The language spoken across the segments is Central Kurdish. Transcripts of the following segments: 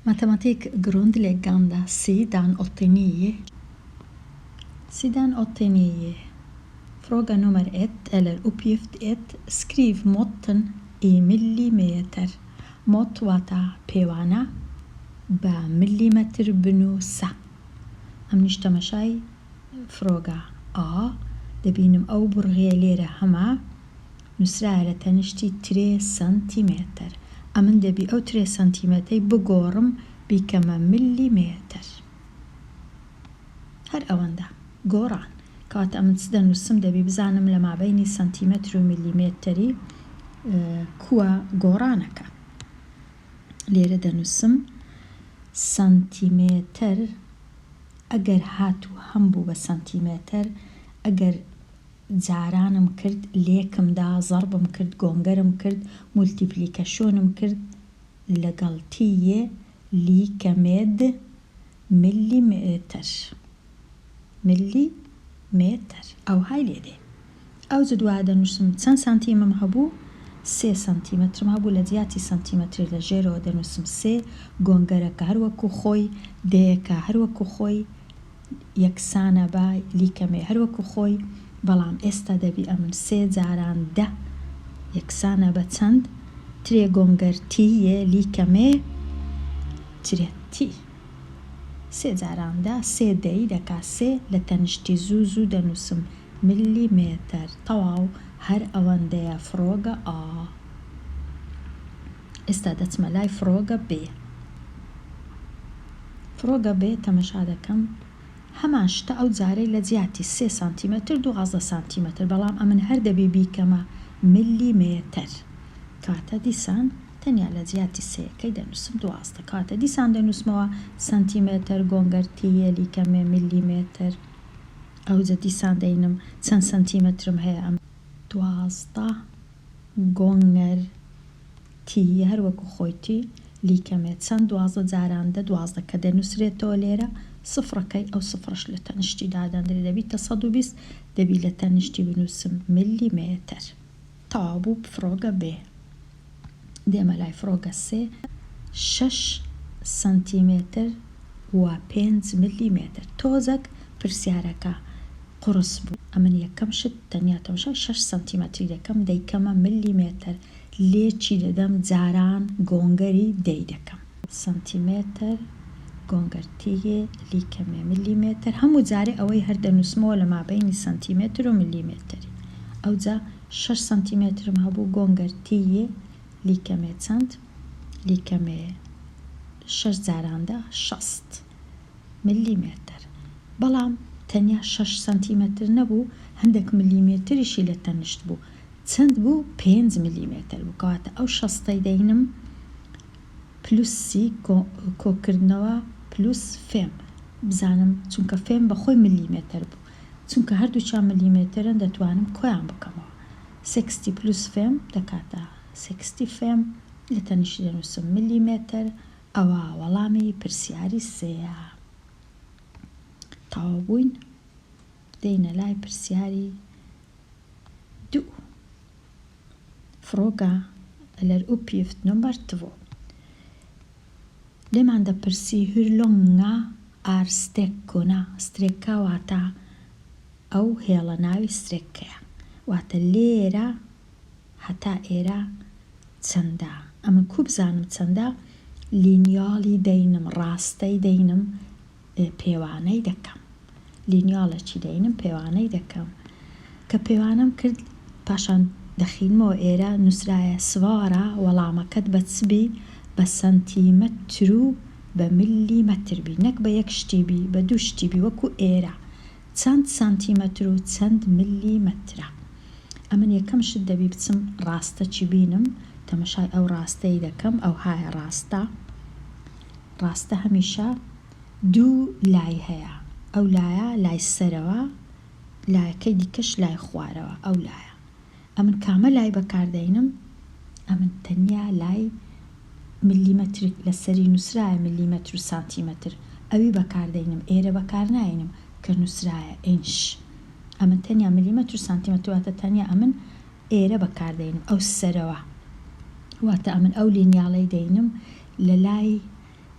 Matematik grundläggande sidan 89. Sidan 89. Fråga nummer 1 eller uppgift 1. Skriv måtten i millimeter. Mått واتە پێوانە بە ملیمەتر بنووسە. ئەمنیش تەمەشای فرۆگە A دەبینم ئەو بڕغیە لێرە هەمە نووسرایە لە تەنیشتی ترێ سەنتیمێتەر. ئەمن دەبی ئەو ترێ سەنتیمێتەی بگۆڕم بیکەمە ملیمێتەر. هەر ئەوەندە. گۆڕان. کەواتە ئەمن چ دەنووسم دەبی بزانم لە مابەینی سەنتیمەتر و ملیمێتەری کووە گۆڕانەکە. لێرە دەنووسم سەنتیمێتەر ئەگەر هاتوو هەم بوو بە سەنتیمێتەر ئەگەر جارانم کرد لێکم دا زەڕبم کرد گۆنگەرم کرد مولتیپلیکەشۆنم کرد لەگەڵ تی یێ لیکەمێد ملیمێتەر ملی مێتەر ئەوهای لێ دێ ئەوجە دوایە دەنووسم چەند سانتیمم هەبوو سێ سانتیمەترم هەبوو لە جیاتی سانتیمەتری لە ژێرەوە دەنووسم سێ گۆنگەرەکە هەر وەکوو خۆی دەیەکە هەر وەکوو خۆی یەکسانە بە لیکەمێ هەر وەکوو خۆی بەڵام ئێستا دەبی ئەمن سێ جاران دە یەکسانە بە چەند ترێ گۆنگەر تی یێ لیکەمێ ترێ تی. سێ جاران دە سێ دەی دەکا سێ لە تەنیشتی زوو زوو دەنووسم ملیمێتەر تەواو هەر ئەوەندەیە فڕۆگە ئا. ئێستا دەچمە لای فڕۆگە بێ. فڕۆگە بێ تەمەشا دەکەم هەمان شتە ئەو جارەی لە جیاتی سێ سانتیمەتر 12 سانتیمەتر بەڵام ئەمن هەر دەبی بیکەمە ملیمێتەر کەواتە دیسان تەنیا لە جیاتی سێیەکەی دەنووسم 12 کەواتە دیسان دەنووسمەوە سانتیمێتەر گۆنگەر تییەلی کەمێ ملیمێتەر ئەوجە دیسان دەینم چەند سانتیمەترم هەیە ئەم 12 گۆنگەر تی هەر وەکو خۆی تی لیکەمێ چەند 12 جاران دە 12 کە دەنووسرێتەوە لێرە سفرەکەی ئەو سفرەش لە تەنیشتی دادەندرێ دەبیتە 120 دەبی لە تەنیشتی بنووسم ملیمێتەر تەواو بوو فڕۆگە بێ دێمە لای فڕۆگە سێ شەش سانتیمێتر و پێنج ملیمێتر تۆزەک پرسیارەکە قوڕس بوو ئەمن یەکەم شت تەنیا تەماشای شەش سانتیمەتری دەکەم دەیکەمە ملیمێتەر لێکی دەدەم جاران گۆنگەری دەی دەکەم. سانتیمێتەر گۆنگەر تیێ لیکەمێ ملیمێتەر هەموو جارێ ئەوەی هەر دەنووسمەوە لە مابەینی سانتیمێتر و ملیمێتەری ئەوجا شەش سانتیمێترم هەبوو گۆنگەر تیێ لیکەمێ چەند لیکەمێ شەش جاران دە 60 ملیمێتەر بەڵام تەنیا شەش سانتیمەتر نەبوو هەندێک ملیمێتریشی لە تەنیشت بوو چەند بوو پێنج ملیمێتەر بوو کەواتە ئەو شەستەی دەینم پلوسی کۆکردنەوە پلوس fem بزانم چونکە fem بە خۆی ملیمێتەر بوو چونکە هەردووکیان ملیمێتەرن دەتوانم کۆیان بکەمەوە sextio plus fem دەکاتە sextiofem لە تەنیشتی دەنووسم ملیمێتەر ئەوە وەڵامی پرسیاری سێیە. تەواو بووین دێینە لای پرسیاری دوو. Fråga eller uppgift nummer två. لێمان دەپرسی hur långa är sträckorna sträcka واتە ئەو هێڵە ناوی sträcka یە واتە لێرە هەتا ئێرە چەندە ئەمن کو بزانم چەندە linjal ی دەینم ڕاستەی دەینم پێوانەی دەکەم linjal ەکی دەینم پێوانەی دەکەم کە پێوانەم کرد پاشان دەخینمەوە ئێرە نووسرایە svara وەڵامەکەت بە چ بی بە سەنتیمەتر و بە ملیمەتر بی نەک بە یەک شتی بی بە دوو شتی بی وەکو ئێرە چەند سانتیمەتر و چەند ملیمەترە ئەمن یەکەم شت دەبی بچم ڕاستەکی بینم تەمەشای ئەو ڕاستەی دەکەم ئەوهایە ڕاستە ڕاستە هەمیشە دوو لای هەیە ئەو لایە لای سەرەوە لایەکەی دیکەش لای خوارەوە ئەو لایە ئەمن کامە لای بەکاردەینم ئەمن تەنیا لای ملیمەتر لەسەری نووسرایە ملیمەتر و سانتیمەتر ئەوی بەکاردەینم ئێرە بەکارناینم کە نووسرایە ئینش ئەمن تەنیا ملیمەتر و سانتیمەتر واتە تەنیا ئەمن ئێرە بەکاردەینم ئەو سەرەوە واتە ئەمن ئەو linjal ەی دەینم لە لای.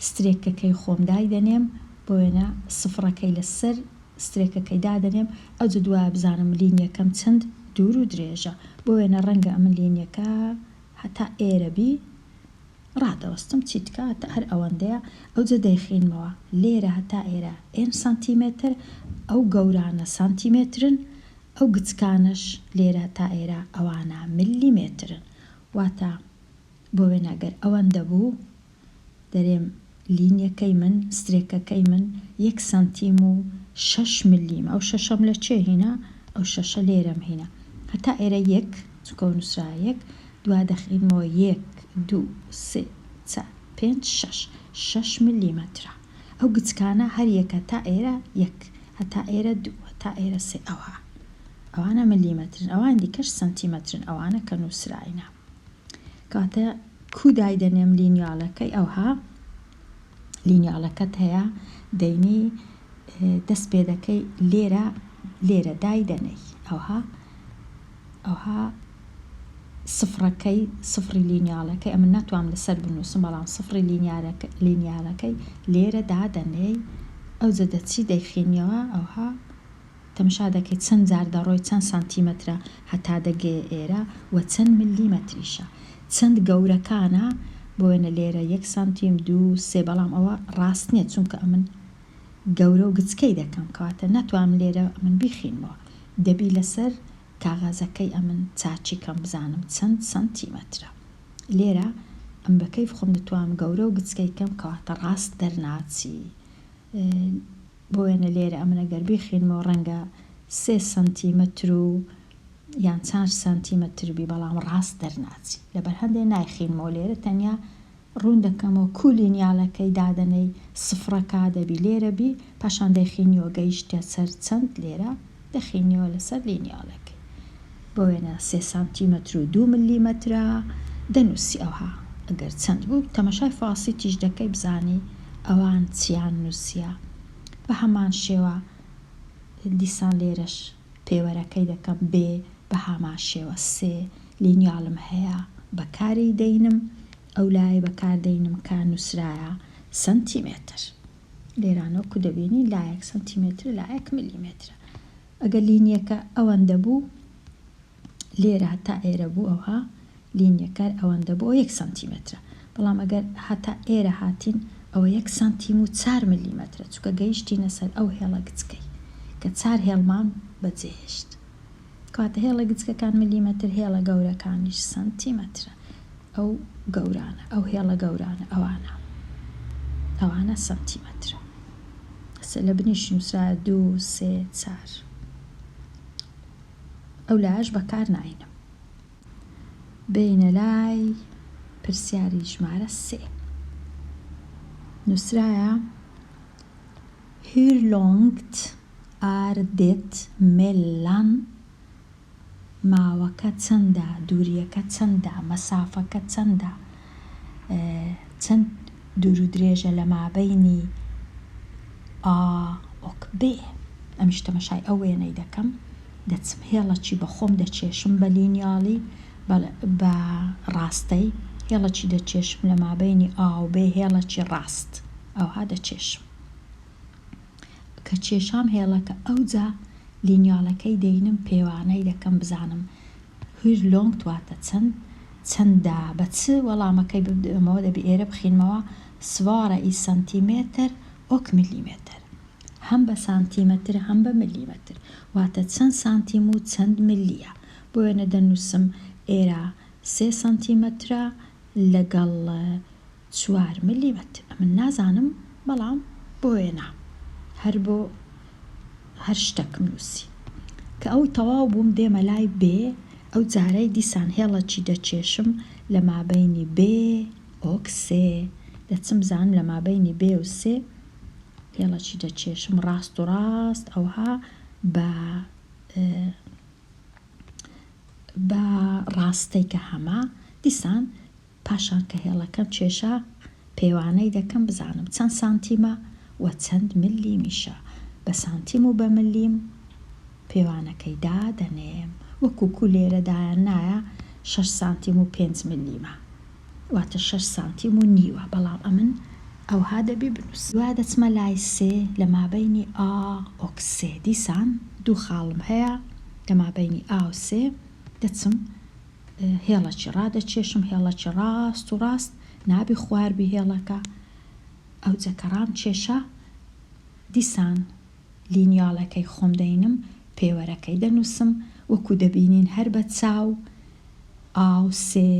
سترێکەکەی خۆم دایدەنێم بۆ وێنە سفڕەکەی لە سەر سترێکەکەی دادەنێم ئەوجە دوایە بزانم لینیەکەم چەند دوور و درێژە بۆ وێنە ڕەنگە ئەمن لینیەکە هەتا ئێرە بی ڕادەوەستم چیتکە هەتا هەر ئەوەندەیە ئەوجە دەیخینمەوە لێرە هەتا ئێرە ئێن سانتیمەتر ئەو گەورانە سانتیمەترن ئەو گچکانەش لێرە تا ئێرە ئەوانە ملیمەترن واتە بۆ وێنە گەر ئەوەندە بوو دەرێم لینیەکەی من سترێکەکەی من یەک سانتیم و شەش ملیم ئەو شەشەم لە چێ هینا ئەو شەشە لێرەم هینا هەتا ئێرە یەک چونکە ئەو نووسرایە یەک دوا دەخینمەوە یەک دوو سێ چار پێنج شەش شەش ملیمەترە ئەو گچکانە هەر یەکە تا ئێرە یەک هەتا ئێرە دوو هەتا ئێرە سێ ئەوها ئەوانە ملیمەترن ئەوانی دیکەش سەنتیمەترن ئەوانە کە نووسراینە کەواتە کو دایدەنێم لینیالەکەی ئەوها لینیالەکەت هەیە دەینی دەست پێ دەکەی لێرە لێرە دایدەنێی ئەوها ئەوها سفرەکەی سفری لینیالەکەی ئەمن ناتوانم لەسەر بنووسم بەڵام سفری لینیالەکەی لێرە دادەنێی ئەوجە دەچی دەیخینیەوە ئەوها تەمشا دەکەی چەند جار دەڕۆی چەند سانتیمەترە هەتا دەگەیە ئێرە وە چەند ملیمەتریشە چەند گەورەکانە بۆ وێنە لێرە یەک سانتیم دوو سێ بەڵام ئەوە ڕاست نیە چونکە ئەمن گەورە و گچکەی دەکەم کەواتە ناتوانم لێرە ئەمن بیخینمەوە دەبی لەسەر کاغەزەکەی ئەمن چاچی کەم بزانم چەند سانتیمەترە لێرە ئەم بە کەیف خۆم دەتوانم گەورە و گچکەی کەم کەواتە ڕاست دەرناچی بۆ وێنە لێرە ئەمن ئەگەر بیخینمەوە ڕەنگە سێ سەنتیمەتر و یان چار سانتیمەتر بی بەڵام ڕاست دەرناچی لەبەر هەندێ نایخینمەوە لێرە تەنیا ڕوون دەکەمەوە کو لینیالەکەی دادەنێی سفرەکە دەبی لێرە بی پاشان دەیخینیەوە گەیشتە سەر چەند لێرە دەخینیەوە لەسەر لینیالەکەی بۆ وێنە سێ سانتیمەتر و دوو ملیمەترە دەنووسی ئەوها ئەگەر چەند بوو تەمەشای فاسیتیش دەکەی بزانی ئەوان چیان نووسیە بە هەمان شێوە دیسان لێرەش پێوەرەکەی دەکەم بێ بە هامان شێوە سێ لینیالم هەیە بەکاری دەینم ئەو لایەی بەکار دەینم کە نووسرایە سەنتیمێتر لێرانە وەکو دەبینی لایەک سەنتیمێترە لایەک ملیمێترە ئەگەر لینیەکە ئەوەندە بوو لێرە هەتا ئێرە بوو ئەوها لینیەکە ئەوەندە بوو ئەوە یەک سانتیمەترە بەڵام ئەگەر هەتا ئێرە هاتین ئەوە یەک سانتیم و چار ملیمەترە چونکە گەیشتینە سەر ئەو هێڵە گچکەی کە چار هێڵمان بەجێهێشت کەواتە هێڵە گچکەکان ملیمەتر هێڵە گەورەکانیش سانتیمەترە ئەو گەورانە ئەو هێڵە گەورانە ئەوانە ئەوانە سانتیمەترە سە لە بنیش نووسرایە دوو سێ چار ئەو لایەش بەکار ناینم. بێینە لای پرسیاری ژمارە سێ. نووسرایە، Hur långt är det mellan ماوەکە چەندە، دوورییەکە چەندە، مەسافەکە چەندە، چەند دوور و درێژە لە مابەینی A och B. ئەمیش تەمەشای ئەو وێنەی دەکەم. دەچم هێڵەکی بە خۆم دەکێشم بە لینیاڵی بە ڕاستەی هێڵەکی دەکێشم لە مابەینی ئا و بێ هێڵەکی ڕاست ئەوها دەکێشم کە کێشام هێڵەکە ئەوجا لینیاڵەکەی دەینم پێوانەی دەکەم بزانم hur långt واتە چەند چەندە بە چ وەڵامەکەی بدەمەوە دەبی ئێرە بخینمەوە svara i centimeter och millimeter هەم بە سانتیمەتر هەم بە ملیمەتر واتە چەند سانتیم و چەند ملیە بۆ وێنە دەنووسم ئێرە سێ سانتیمەترە لەگەڵ چوار ملیمەتر ئەمن نازانم بەڵام بۆ وێنە هەر بۆ هەر شتەکم نووسی کە ئەو تەواو بووم دێمە لای بێ ئەو جارەی دیسان هێڵەکی دەکێشم لە مابەینی بێ och سێ دەچم بزانم لە مابەینی بێ و سێ هێڵەکی دەکێشم ڕاست و ڕاست ئەوها بە بە ڕاستەی کە هەمە دیسان پاشان کە هێڵەکەم کێشا پێوانەی دەکەم بزانم چەند سانتیمە و چەند ملیمیشە بە سانتیم و بە ملیم پێوانەکەی دادەنێم وەکو کو لێرە دایان نایە شەش سانتیم و پێنج ملیمە واتە شەش سانتیم و نیوە بەڵام ئەمن. ئەوها دەبی بنووسم. دوای دەچمە لای سێ لە مابەینی ئا ئۆک سێ دیسان دوو خاڵم هەیە لە مابەینی ئا و سێ دەچم هێڵەکی ڕادەکێشم هێڵەکی ڕاست و ڕاست نابی خوار بی هێڵەکە ئەوجە کە ڕام کێشا دیسان لینیاڵەکەی خۆم دەینم پێوەرەکەی دەنووسم وەکو دەبینین هەر بە چاو ئا و سێ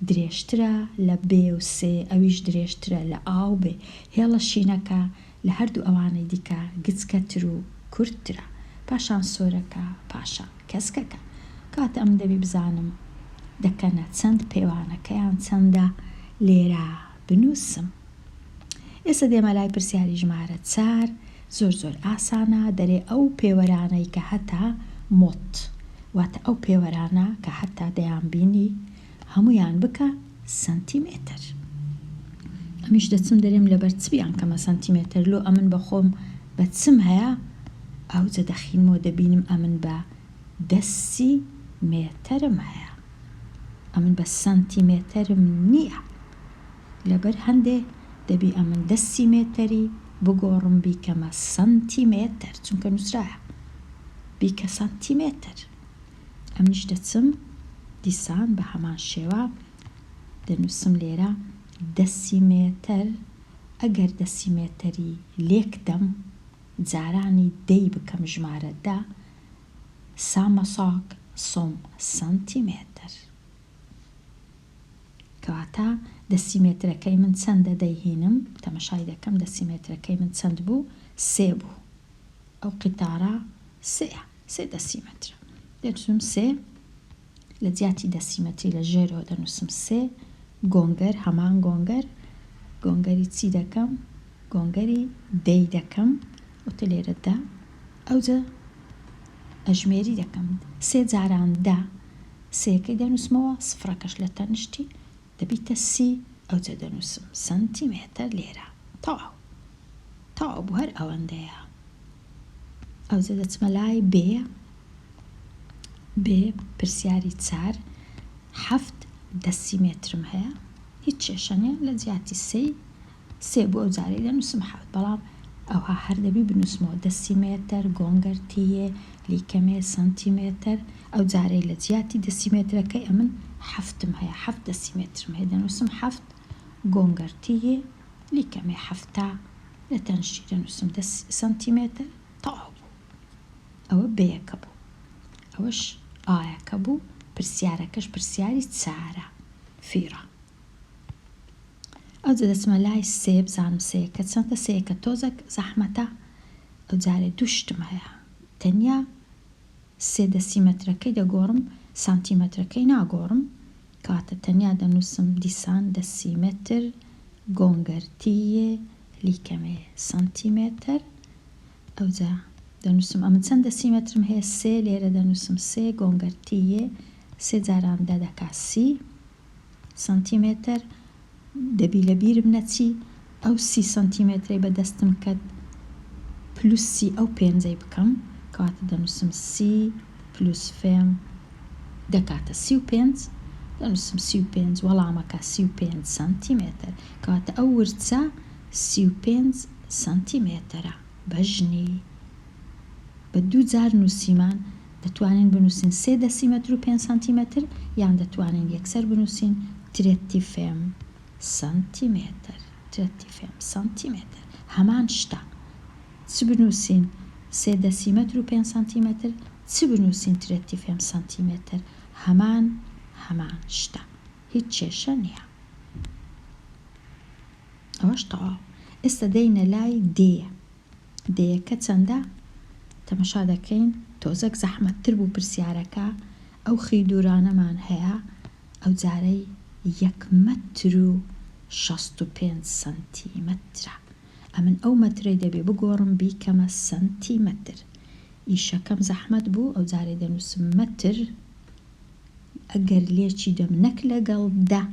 درێژترە لە بێ و سێ ئەویش درێژترە لە ئا و بێ هێڵە شینەکە لە هەردوو ئەوانەی دیکە گچکەتر و کورتترە پاشان سۆرەکە پاشان کەسکەکە کەواتە ئەمن دەبی بزانم دەکەنە چەند پێوانەکەیان چەندە لێرە بنووسم ئێستا دێمە لای پرسیاری ژمارە چار زۆر زۆر ئاسانە دەرێ ئەو پێوەرانەی کە هەتا مۆت واتە ئەو پێوەرانە کە هەتا دەیانبینی هەموویان بکە سەنتیمێتر ئەمیش دەچم دەرێم لەبەر چ بیانکەمە سەنتیمێتر لۆ ئەمن بە خۆم بە چم هەیە ئەوجە دەخینمەوە دەبینم ئەمن بە دەسی مێتەرم هەیە ئەمن بە سەنتیمێتەرم نییە لەبەر هەندێ دەبی ئەمن دەسیمێتەری بگۆڕم بیکەمە سەنتیمێتەر چونکە نوسرایە بیکە سانتیمێتەر ئەمنیش دەچم دیسان بە هەمان شێوە دەنوسم لێرە دەسیمێتەر ئەگەر دەسیمێتەری لێک دەم جارانی دەی بکەم ژمارە دە سامەساک سۆم سانتیمێتەر. کەواتە دەسیمێترەکەی من چەندە دەیهینم تەمەشای دەکەم دەسیمێترەکەی من چەند بوو سێ بوو ئەو قیتارە سێیە سێ دەسیمەترە دەنووسم سێ لە جیاتی دەسیمەتری لە ژێرەوە دەنووسم سێ گۆنگەر هەمان گۆنگەر گۆنگەری چی دەکەم گۆنگەری دەی دەکەم وتە لێرە دە ئەوجە ئەژمێری دەکەم سێ جاران دە سێیەکەی دەنووسمەوە، سفرەکەش لە تەنشتی دەبیتە سی، ئەوجە دەنووسم سەنتیمێتەر لێرە. تەواو. تەواو بوو هەر ئەوەندەیە. ئەوجە دەچمە لای بێ. بێ پرسیاری چار. حەفت دەسیمێترم هەیە. هیچ کێشە نییە لە جیاتی سێی سێ بۆ ئەو جارەی دەنووسم حەوت بەڵام ئەوها هەر دەبی بنووسمەوە دەسیمێتەر گۆنگەر تیێ لیکەمێ سەنتیمێتەر ئەو جارەی لە جیاتی دەسیمێترەکەی ئەمن حەفتم هەیە حەفت دەسیمێترم هەیە دەنووسم حەفت گۆنگەر تیێ لیکەمێ حەفتا لە تەنشتی دەنووسم دە سەنتیمێتەر تەواو بوو ئەوە بێیەکە بوو ئەوەش ئایەکە بوو پرسیارەکەش پرسیاری چارە فیرە. ئەوجە دەچمە لای سێ بزانم سێیەکە چەندە سێیەکە تۆزەک زەحمەتە ئەوجارێ دوو شتم هەیە تەنیا سێ دەسیمەترەکەی دەگۆڕم سانتیمەترەکەی ناگۆڕم کەواتە تەنیا دەنووسم دیسان دەسیمەتر گۆنگەر تیێ لیکەمێ سانتیمەتر ئەوجا دەنووسم ئەمن چەند دەسیمەترم هەیە سێ لێرە دەنووسم سێ گۆنگەر تیێ سێ جاران دە دەکا سی سانتیمێتەر، دەبی لە بیرم نەچی ئەو سی سانتیمێترەی بە دەستم کەت پلوس سی ئەو پێنجەی بکەم، کەواتە دەنووسم سی پلوس فێم دەکاتە 35، دەنووسم 35، وەڵامەکە 35 سانتیمێتەر، کەواتە ئەو ورچە 35 سانتیمێتەرە بەژنی. بە دوو جار نووسیمان دەتوانین بنووسین سێ دەسیمەتر و پێنج سانتیمەتر یان دەتوانین یەکسەر بنووسین trettiofem سانتیمێتەر trettiofem سانتیمێتەر هەمان شتە چ بنووسین سێ دەسیمەتر و پێنج سانتیمەتر چ بنووسین trettiofem سانتیمێتەر هەمان هەمان شتە هیچ کێشە نییە ئەوەش تەواو ئێستا دێینە لای دێ دەیەکە چەندە؟ تەمەشا دەکەین تۆزەک زەحمەتتر بوو پرسیارەکە ئەو خیدورانەمان هەیە ئەوجارەی یەک مەتر و 65 سەنتیمەترە ئەمن ئەو مەترەی دەبێ بگۆڕم بیکەمە سەنتیمەتر ئیشەکەم زەحمەت بوو ئەوجارەی دەنووسم مەتر ئەگەر لێکی دەم نەک لەگەڵ دە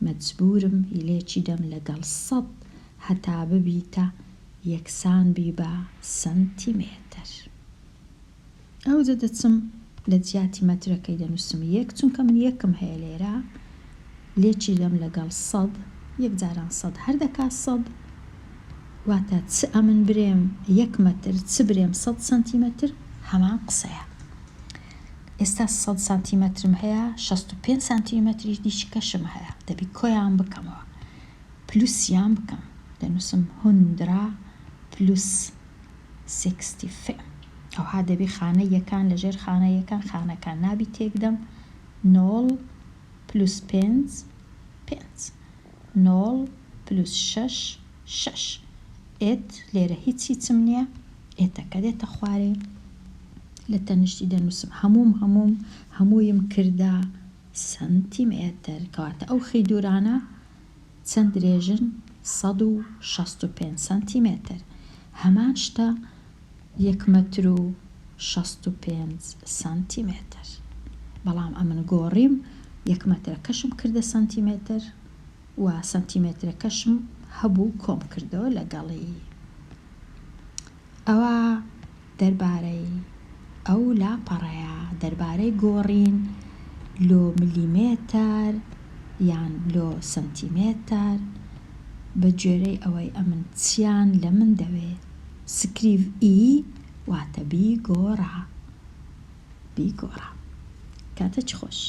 مەجبورم لێکی دەم لەگەڵ سەد هەتا ببیتە یەکسان بی بە سەنتیمێتەر. ئەوجە دەچم لە جیاتی مەترەکەی دەنووسم یەک چونکە من یەکم هەیە لێرە لێکی دەم لەگەڵ سەد یەک جاران سەد هەر دەکا سەد. واتە چ ئەمن برێم یەک مەتر چ برێم سەد سەنتیمەتر هەمان قسەیە. ئێستا سەد سانتیمەترم هەیە 65 سانتیمەتریش دیکەشم هەیە دەبی کۆیان بکەمەوە پلوسیان بکەم دەنووسم hundra plus 65 ئەوها دەبی خانە یەکان لەژێر خانە یەکان خانەکان نابی تێکدەم noll plus پێنج پێنج noll plus شەش شەش ett لێرە هیچ هیچم نییە ett ەکە دێتە خوارێ لە تەنیشتی دەنووسم هەمووم هەمووم هەموویم کردە سەنتیمێتر کەواتە ئەو خیدورانە چەند درێژن 165 سانتیمێتر هەمان شتە یەک مەتر و 65 سانتیمێتر بەڵام ئەمن گۆڕیم یەک مەترەکەشم کردە سانتیمێتر و سانتیمێترەکەشم هەبوو کۆم کردەوە لەگەڵی. ئەوە دەربارەی ئەو لاپەڕەیە دەربارەی گۆڕین لۆ ملیمێتەر یان لۆ سەنتیمێتەر بە گوێرەی ئەوەی ئەمن چیان لە من دەوێ skriv i واتە بیگۆڕە بیگۆڕە کاتەکی خۆش.